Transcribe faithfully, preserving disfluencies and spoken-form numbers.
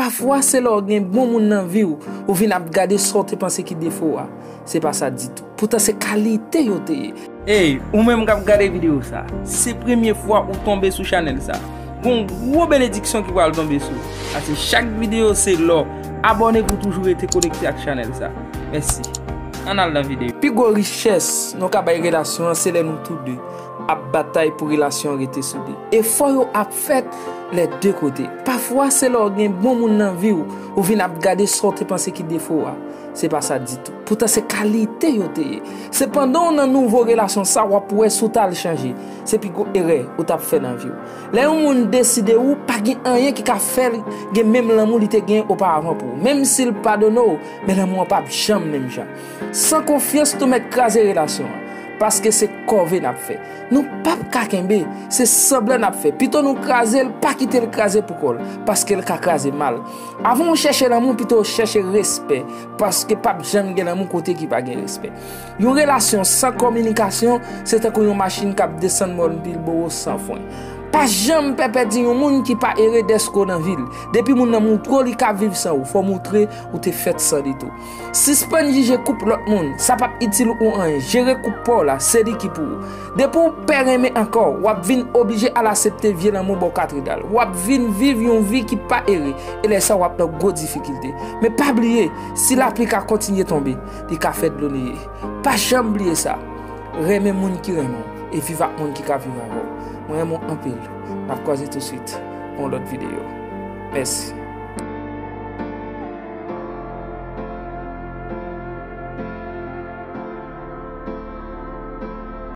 Pafwa se lè w gen bon moun nan vi w, ou vin ap gade sa w te panse ki defo a. Se pa sa ditou. Poutan se kalite yo te ye. Ey, ou menm k ap gade videyo sa, se premye fwa ou tonbe sou chanèl sa, gon gwo benediksyon ki pral tonbe sou ou. Paske chak videyo se lò. Abòne pou toujou rete konekte ak chanèl sa. Mèsi. Ann al nan videyo. Pi gwo richès nou ka bay relasyon an se lè nou tou de ap batay pou relasyon an rete soude. Efò yo ap fèt lè de kote. Pafwa se lè w gen bon moun nan vi w, ou vin ap gade sa w te panse ki defo a. Se pa sa ditou. Poutan se kalite yo te ye. Se pandan w nan nouvo relasyon sa w ap wè si w t al chanje. Se pi gwo erè ou t ap fè nan vi w. Lè yon moun deside ou, pa gen anyen ki ka fè l gen menm lanmou li te gen oparavan pou ou. Menm si l padone w, men lanmou an p ap janm menm jan. San konfyans tou mèt kraze relasyon an. Paske se kòve n ap fè. Nou p ap ka kenbe, se sanblan n ap fè. Pito nou kraze l, pa kite l kraze pou kò l, paske l ka kraze mal. Avan w chèche lanmou, pito w chèche respè, paske p ap janm gen lanmou kote ki pa gen respè. Yon relasyon san kominikasyon, se tankou yon machin k ap desann Mòn Bilbowo san fren. Pa janm pè pèdi yon moun ki pa ere dèske w nan vi l. Depi moun nan moutre w li ka viv san ou, fò w moutre ou te fèt san li tou. Sispann jije koup lòt moun, sa p ap itil ou anyen. Jere koup pa w la, se li ki pou ou. Depi w pè renmen ankò, w ap vin oblije al asepte vye lanmou bò katedral. W ap vin viv yon vi ki pa ere, e lè sa w ap nan gwo difikilte. Men pa bliye, si lapli ka kontinye tonbe, li ka fè dlo neye. Pa janm bliye sa. Renmen moun ki renmen w, e viv ak moun ki ka viv avè w. Mwen renmen w anpil. N ap kwaze tousuit pou yon lòt videyo. Mèsi.